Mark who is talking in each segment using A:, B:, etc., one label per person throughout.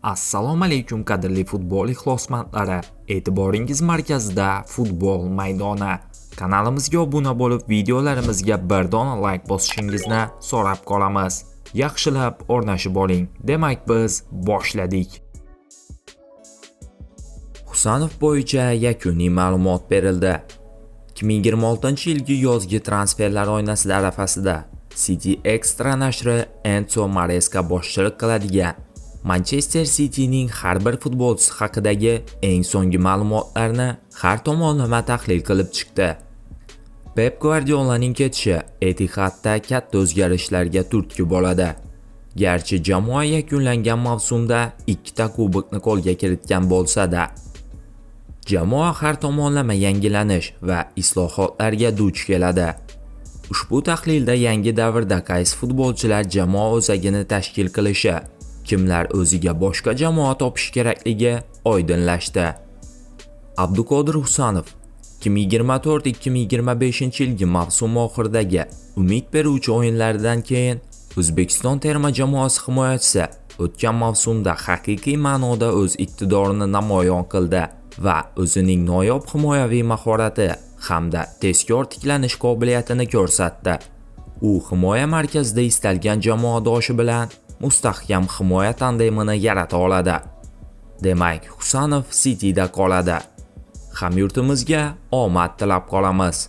A: Assalomu alaykum, qadrli futbol ixlosmandlari. E'tiboringiz markazida Futbol maydoni. Kanalimizga obuna bo'lib, videolarimizga bir dona like bosishingizni so'rab qolamiz. Yaxshilab o'rnashib oling. Demak, biz boshladik. Husanov bo'yicha yakuniy ma'lumot berildi. 2026-yilgi yozgi transferlar oynasi arafasida City Extra nashri Enzo Maresca boshchilik qiladigan Manchester Cityning har bir futbolchisi haqidagi eng so'nggi ma'lumotlarni har tomonlama tahlil qilib chiqdi. Pep Guardiolaning ketishi Etihadda katta o'zgarishlarga turtki bo'ladi. Garchi jamoa yakunlangan mavsumda ikkita kubokni qo'lga kiritgan bo'lsa-da, jamoa har tomonlama yangilanish va islohotlarga duch keladi. Ushbu tahlilda yangi davrda qaysi futbolchilar jamoa o'zagini tashkil qilishi, kimlar o'ziga boshqa jamoa topishi kerakligi oydinlashdi. Abduqodir Husanov 2024-2025 yilgi mavsum oxiridagi umid beruvchi o'yinlardan keyin O'zbekiston terma jamoasi himoyachisi o'tgan mavsumda haqiqiy ma'noda o'z iqtidorini namoyon qildi va o'zining noyob himoyaviy mahorati hamda tezkor tiklanish qobiliyatini ko'rsatdi. U himoya markazida istalgan jamoadoshi bilan mustahkam himoya tandemini yarata oladi. Demak, Husanov Cityda qoladi. Hamyurtimizga omad tilab qolamiz.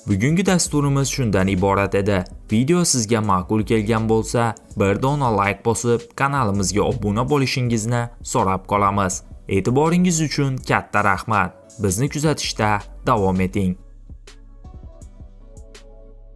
A: Bugungi dasturimiz shundan iborat edi. Video sizga ma'qul kelgan bo'lsa, bir dona like bosib, kanalimizga obuna bo'lishingizni so'rab qolamiz. E'tiboringiz uchun katta rahmat. Bizni kuzatishda davom eting.